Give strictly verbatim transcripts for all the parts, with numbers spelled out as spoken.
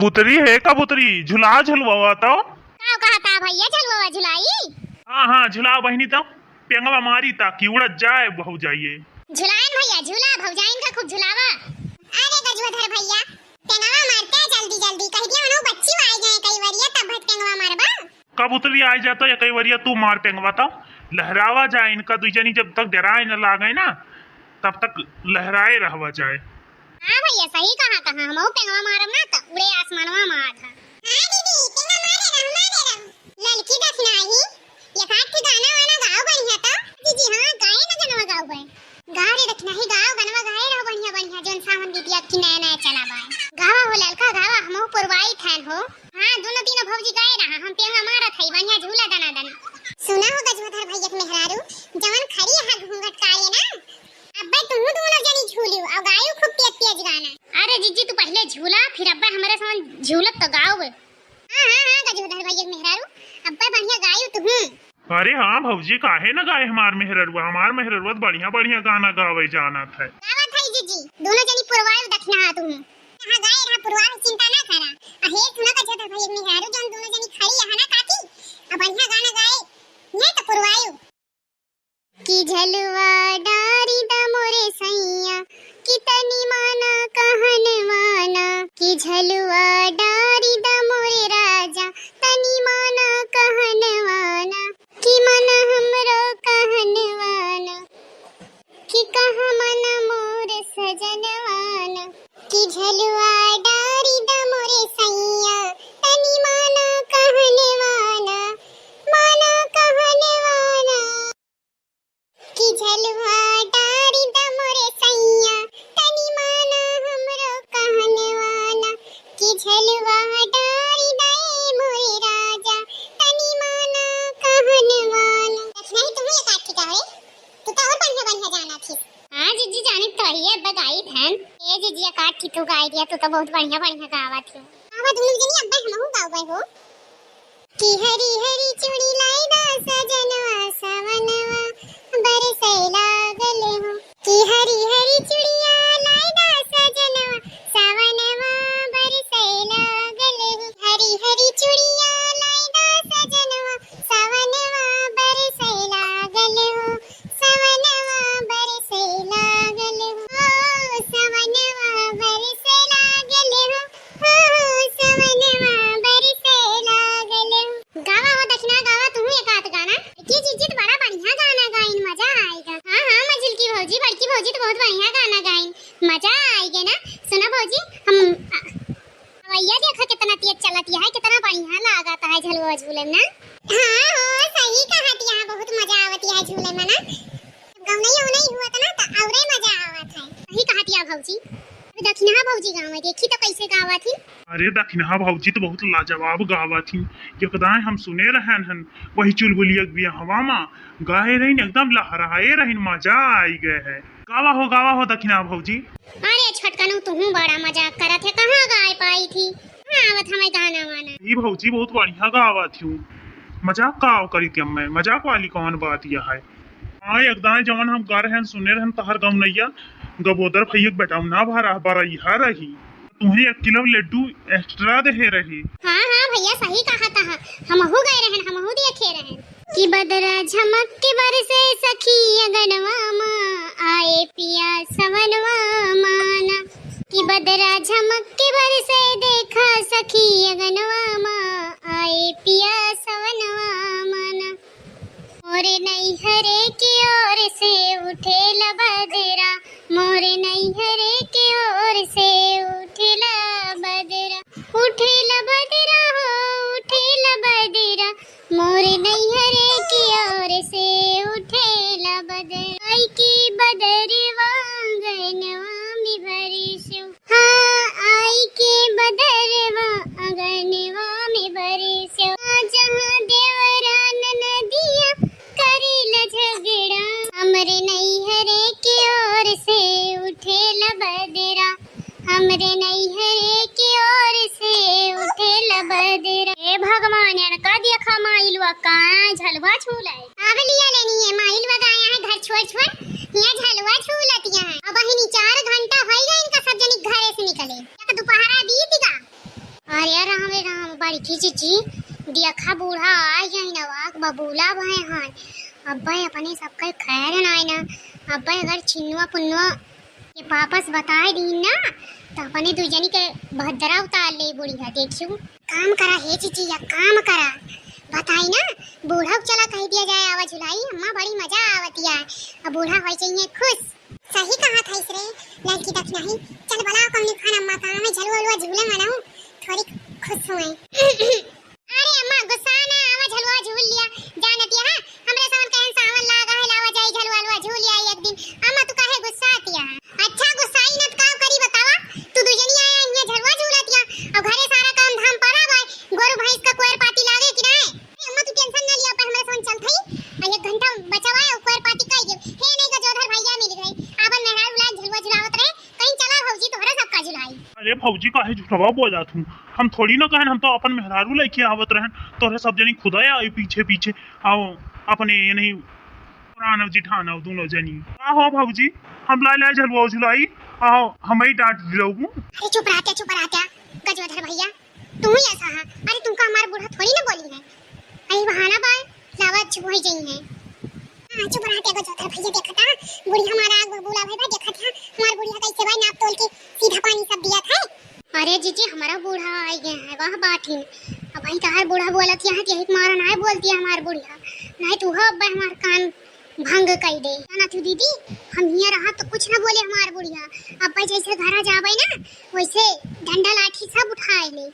पुतरी है का पुतरी, झुला झुलवावा तो। का कहता भैया, झुलवावा झुलाई? हाँ, हाँ, झुलावा बहिनी तो। पेंगवा मारी ता कि उड़त जाए भौजाइए। झुलाएन भैया, झूला भौजाइन का खूब झुलावा। अरे गजोधर भैया, पेंगवा मारते जल्दी जल्दी, कह दिया हनो बच्ची आइ जाए कई वरिया, तब भट पेंगवा मारबा। कबूतरी आइ जाता या कई वरिया तू मार पेंगवा तो लहरावा जाए इनका दुई जनी, जब तक डराए न लागे ना तब तक लहराए रहवा जाए। हाँ भैया, सही कहा, कहा हमहू पेंगवा मारब ना त उड़े आसमानवा में आधा। हाँ दीदी, पेंगवा मारे रहू, मारे रहू। ललकी दखिनाही, एक आध ठे गाना वाना गाओ बढ़िया तो। जीजी, हाँ, गाए ना गनवा गाओ बे। गा रे दखिनाही, गाओ गनवा गाए रहो बढ़िया बढ़िया, जौन सावन दीदी अबकी नया नया चला बा। गावा हो ललका, गावा, हमहू पुरवाई थैन हो। हाँ, दोनों तीनों भौजी गाए रहा, हम पेंगवा मारत हई, बढ़िया झूला दना दन। सुना हो गजोधर भैया के मेहरारू, जवन खड़ी है घूंघट काढ़े ना, अब्बे तुहू दोनों जनी झूलियो, और गायू खूब तेज तेज गाना। अरे जीजी, तू पहले झूला, फिर अब्बे हमरे समान झूलत तो गाओ। हाँ, हाँ, हाँ, गजोधर भैया के मेहरारू, अब्बे बढ़िया गायू तुहू। अरे हाँ भौजी, काहे न गाए हमार मेहररुआ, हमार मेहररुआ तो बढ़िया बढ़िया गाना गावे जानत है। गावत है जीजी, दोनों जनी पुरवायु दखिना हाथ हूँ। कहाँ गाए रहा पुरवायु, चिंता ना करा। आ हे सुना का छोटा भाई एक मेहरारू जौन दोनों जनी खड़ी है ना काकी, आ बढ़िया गाना गाए, ये तो पुरवायु। कि झलुआ डारी दा मोरे सैया, कि तनी माना कहनवाना, कि झलुआ डारी दा मोरे राजा, तनी माना कहनवाना, कि मन हमरो कहनवाना, कि कहाँ मन मोर सजनवाना, कि झलुआ डारी दा मोरे सैया, तनी माना कहनवाना, माना कहनवाना। कि झलुआ डारी दा मोरे सैया, तनी माना हमरो कहनवाना। कि झलुआ डारी दा ए मोरे राजा, तनी माना कहनवाना। नहीं, तुम्हें ये काट के क्या है? तू तो और बढ़िया बढ़िया जाना थी। हाँ जीजी, जाने तो ही है, अब गाई थैन। ए जीजी, ये काट की तू गाई दिया, तू तो बहुत बढ़िया बढ़िया गावा थी। आवा दोनों जनी, अब हमहू गावे हो। कि हरी हरी चूड़ी लाई दा सजनवा, सवनवा बरसै लागल हो। कि हरी हरी चूड़िया लाई दा सजनवा, सवनवा बरसै लागल हो। हरी हरी चूड़िया लाई दा सजनवा, सवनवा बरसै लागल हो। सवनवा बरसै लागल हो, सवनवा बरसै लागल हो, हो, सवनवा बरसै लागल हो। गावा हो दखिना, गावा तुहू एक आध गाना। की जीजी तो बड़ा बढ़िया गाना गाइन, मजा आइगा। हाँ, हाँ, मझिलकी भौजी, बड़की भौजी तो बहुत बढ़िया गाना गाइन, मजा आइगा ना। सुना भौजी, हम, आ, हवैया देखा कितना तेज चलत है, कितना बढ़िया लागत है झलुआ झूले में ना। हाँ हो, सही कहत है, बहुत मजा आवत है झूले में ना। गौनई औनई हुआ था ना, तो औरे मजा आवत है। सही कहत है भौजी। अरे दखिनहा भौजी गावे, देखी तो कैसे गावत ही। अरे दखिनहा भौजी तो बहुत लाजवाब गावत ही। एक दाएं हम सुने रहन हन, वही चुलबुलिया के बियाहवा मा गाए रहिन, एकदम लहराए रहिन, मजा आई गए है। गावा हो, गावा हो दखिनहा भौजी। अरे छोटकनू, तुहू बड़ा मजाक करत है, कहाँ गाए पाई थी, कहाँ आवत हमें गाना वाना। ई भौजी बहुत बढ़िया गावत हूँ, मजाक का करी थी मैं, मजाक वाली कौन बात यह है? हाँ, एक दाएं जवन हम गा रहन, सुने रहन तहर गौनैया, गबोदर भैया के बेटौना भरा, बरैहा रही। तुहें एक किलो लड्डू extra देहे रही। हाँ, हाँ भैया, सही कहत हा, हमहू गए रहन, हमहू देखे रहन। कि बदरा झमक के बरसे सखी अगनवा मा, आए पिया सवनवा माना। कि बदरा झमक के बरसे देखा सखी अगनवा मा, आए पिया सवनवा माना। मोरे नैहरे की ओर से उठेला बदरा, मोरे नैहरे की ओर से उठेला बदरा, उठेला बदरा हो, उठेला बदरा, मोरे नैहरे की ओर से उठेला बदरा। आई के बदरवा आंगनवा में बरसो, हाँ, आई के बदरवा आंगनवा में बरसो। जहाँ देवरा ननदिया करेला झगड़ा, हमरे नैहरे की ओर से उठेला बदरा, हमरे नैहरे की ओर से उठेला बदरा। हे भगवान, यार का देखा माइलवा का झलवा झूले। अब लिया लेनी है, माइलवा गाया है घर छोड़ छोड़, ये झलवा झूलतिया है। अब बहिनी चार घंटा होई गए इनका सब जनी घरे से निकले। एक दोपहरा बीत गा। बड़की जीजी, देखा बूढ़ा आइ गइन, अवाक बबूला भए हैं। अब्बे अपने सबके खैर नाई ना। अब्बे अगर छिन्नुआ पुन्नुआ के वापस बताइ दीन ना, त अपने दुइ जनी के भद्रा उतार लेइ बुढ़िया, देखियो। काम करा हे जीजी, या काम करा। बताई ना, बूढ़ा के चला कहि दिया जाए, आवा झुलाई, अम्मा बड़ी मजा आवतिया। अब बूढ़ा होइ जाइए खुश। सही कहा था इसरे, लड़की देख नहीं। चल बुलाओ कौनी खान अम्मा का, हमें झलुआ उलुआ झूले मनाऊं, थोड़ी खुश हुए। अरे अम्मा गुस्सा ना, आवा झलुआ झूल लिया। जानतिया है, हमरे समन कहन सावन लागा है, लावा जाई झलुआ उलुआ झूल लिया एक दिन। अम्मा तू काहे गुस्सातिया है? अच्छा गुस्साई न त का करी बतावा, तू दुजनी आया इहाँ झलुआ झूलतिया, और घरे सारा काम धाम पड़ा बाय, गोरू भैंस का कोयर पाती लागे कि नाय? अरे अम्मा तू tension ना लिया, पर हमरे समन चलत हई, आ एक घंटा बचावा है, कोयर पाती कई देब। हे नहीं गजोधर भैया मिल गए, आपन मेहरारू लायक झलुआ झुलावत रहे, कहीं चला भौजी तोहरा सबका झुलाई। अरे भौजी काहे झूठवा बोलत हूँ, हम थोड़ी ना कहन, हम तो अपन मेहरारू लेके आवत रहन, तोहरे सब जनी खुदा आई पीछे पीछे, आओ अपने ये नहीं पुराना जिठाना दोनों जनी। का हो भौजी, हम लाए लाए झलुआ झुलाई, आओ हमें डांट दिलाऊ। अरे चुप रहा क्या, चुप रहा क्या, गजोधर भैया, तू ही ऐसा है। अरे तुमका हमार बूढ़ा थोड़ी ना बोली है, अरे बहाना बाय, लावा चुप हो जाई है। हाँ चुप रहा क्या, गजोधर भैया देखता, बुढ़िया हमारा आग बबूला भई बा, देखत है हमार बुढ़िया कैसे भाई नाप तोल के सीधा पानी सब दिया था। अरे जीजी हमारा बूढ़ा आई गए हैं, वाह बात ही। अब भाई तहार बूढ़ा बोलत यहाँ यही मारा ना बोलती है हमार बुढ़िया, नहीं तू हो अब हमार कान भंग कई दे। जाना तू दीदी, हम हियाँ रहा तो कुछ ना बोले हमार बुढ़िया, अब भाई जैसे घरा जाबे ना वैसे डंडा लाठी सब उठाए ले।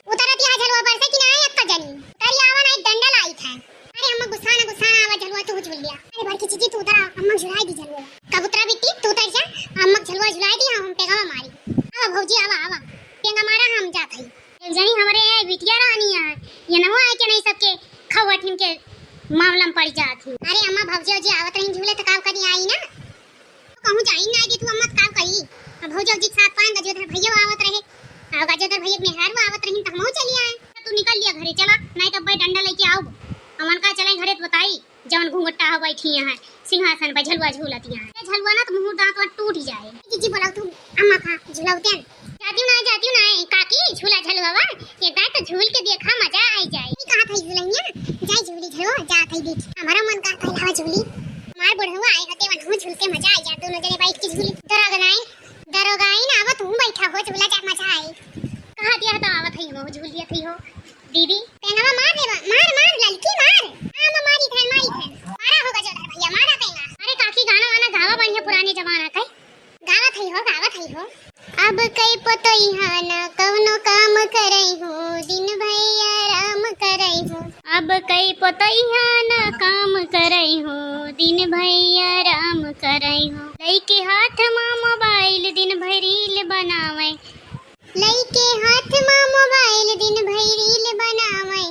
उतरत यहाँ झलुआ बरसे कि ना एक जनी, उतरी आवा ना एक डंडा लाई था। अरे अम्मा गुस्सा ना गुस्सा ना आवा, झलुआ तू झूल लिया। अरे बड़की जीजी तू उतरा, अम्मा झुलाई दी झलुआ। कबूतरा बिट्टी तू उतर जा, अम्मा झलुआ झुलाई दी, हम पेगवा मारी। आवा भौजी आवा आवा, पेंगा मारा हम जात हई। एक जनी हमरे बिटिया रानी है, ये नवा है कि नहीं सबके खौहटिन के मामला में पड़ जात ही। अरे अम्मा भौजी जी आवत रही झूले तो का करी आई ना। कहूँ जाई ना दे तू अम्मा का करी। अब भौजी जी के साथ पान गजोधर भैया आवत रहे, और गजोधर भैया के मेहरारू आवत रही तो हमहू चली आए। तू निकल लिया घरे चला, नहीं तो अब्बे डंडा लेके आओ। हमन का चले घरे तो बताई, जवन घूंघटा हो बैठी यहाँ सिंहासन पर झलुआ झूलत यहाँ। ये झलुआ ना तो मुंह दांत वात टूट जाए। जीजी बोलाओ तू अम्मा का झुलाओ तेन। जातियो ना, जातियो ना, काकी झूला झलुआ वा, ये गाय तो झूल के देखा मजा आई जाए। ये कहा था झुलैया, जाए झूली झलुआ, जा था देख। हमारा मन कहा था लावा झूली। हमार बुढ़वा आए होते वनहु झूल के मजा आई जाए, दोनों जने बैठ के झूली। डरा गनाई, दरोगाइन आवा तू बैठा हो झूला जा मजा आई। कहा दिया तो आवत है हम झूल लिया थी हो। दीदी, पेंगवा मार देवा, मार, मार, ललकी मार। हाँ, अम्मा, मारी थैन, मारी थैन। मारा होगा जोधर भैया, मारा पेंगा। अरे काकी, गाना वाना गावा बढ़िया पुराने जमाना का। गावत है हो, गावत है हो। अब कई पोतोइहा ना कौनो काम करई हो, दिन भई आराम करई हो। अब कई पोतोइहा ना काम करई हो, दिन भई आराम करई हो। लइके हाथ मा मोबाइल दिन भई रील बनावे। लइके हाथ मा मोबाइल दिन भई रील बनावे,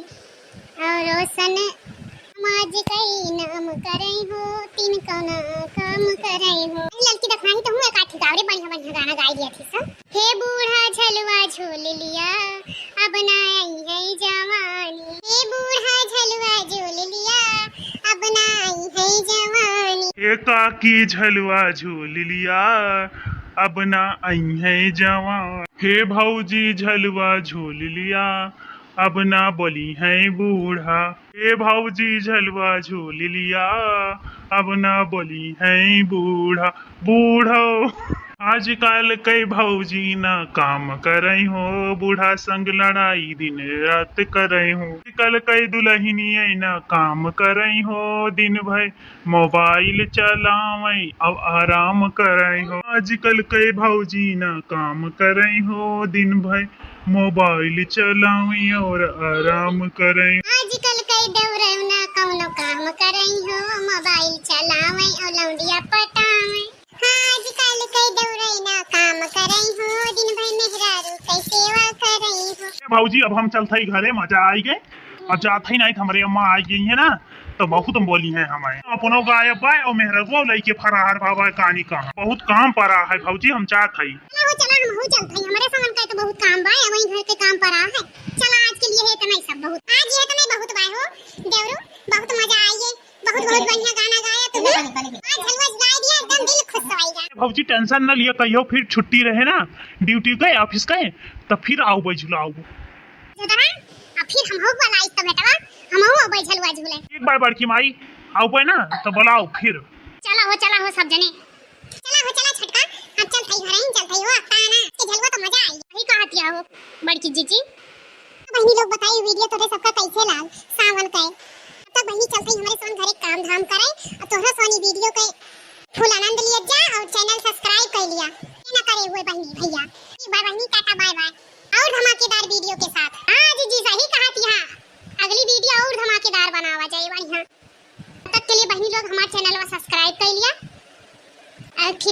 और रोशन समाज कई नाम करई हो, तीन कौना काम करई हो। ललकी दखनाही तो हूँ एकाठी गावरे बढ़िया बढ़िया गाना गाई दिया थी सब। हे बूढ़ा झलुआ झूल लिया, अब ना आई है जवानी। हे बूढ़ा झलुआ झूल लिया, अब ना आई है जवानी। हे काकी झलुआ झूल लिया, अब ना आई है जवानी। हे भौजी झलुआ झूल लिया, अब ना बोली है बूढ़ा। हे भौजी झलुआ झूल लिया, अब ना बोली है बूढ़ा। बूढ़ो आजकल कई भौजी ना काम करई हो, बूढ़ा संग लड़ाई दिन रात करई हो। आजकल कई दुलहिनिया ना काम करई हो, दिन भर मोबाइल चलावई अब आराम करई हो। आजकल कई भौजी ना काम करई हो, दिन भर मोबाइल चलावई और आराम करई। आजकल कई देवरऊ ना कौनो काम करई हो, मोबाइल चलावई और लौंडिया पटावई। हाँ, आजकल कई देवरऊ ना काम करई हो, दिन भर मेहरारू कई सेवा करई हो। ए भौजी, अब हम चलत हई घरे, मजा आई गए। अब जात हई, नाहीं त हमरे अम्मा आई गई है ना, तो बहुत हम बोली हैं हमें। अपनो गायब बा और मेहररुआ लइके फरार बा, बा कानी कहाँ। बहुत काम पड़ा है भौजी, हम जात हई। चला हो, चला, हम हो चलत हई, हमरे समन का तो बहुत काम बा, वही घर के काम पड़ा है। चला, आज के लिए है इतना ही सब बहुत, आज ये इतना ही बहुत बा हो देवरू, बहुत मजा आई है, बहुत बहुत बढ़िया गाना गाया तुमने। आज झलुआ गाय दिया, एकदम दिल खुश हो गया। भौजी tension न लिया, कहियो फिर छुट्टी रहे ना ड्यूटी के, ऑफिस के, तो फिर आउबे झुलाउबे। जतरा फिर हमहू बोलाई तो बेटवा, हमहू अबै झलुआ झूले। ठीक बा बड़की माई, अउबे ना तो बोलाउ फिर। चला हो, चला हो सब जने। चला हो, चला छोटका, अब चलत हई घरे, चलत हई हो, अब ता ना, के झलुआ तो मजा आई। वही कहत हिया हो बड़की जीजी। बहिनी लोग बताई video तोहरे सबका कैसे लाग सावन के। तब बहिनी चलत हई हमरे सन घरे काम धाम करे, और तोहरा सोनी video के full आनंद लिया जा और channel subscribe कर लिया। ये ना करे हुए बहिनी भैया। ठीक बा बहिनी, टाटा bye bye। और धमाकेदार video के साथ। हाँ जीजी सही कहत हिया, अगली video और धमाकेदार बनावा जाए बढ़िया। तब तक के लिए बहिनी लोग हमार channel subscribe कर लिया। और फिर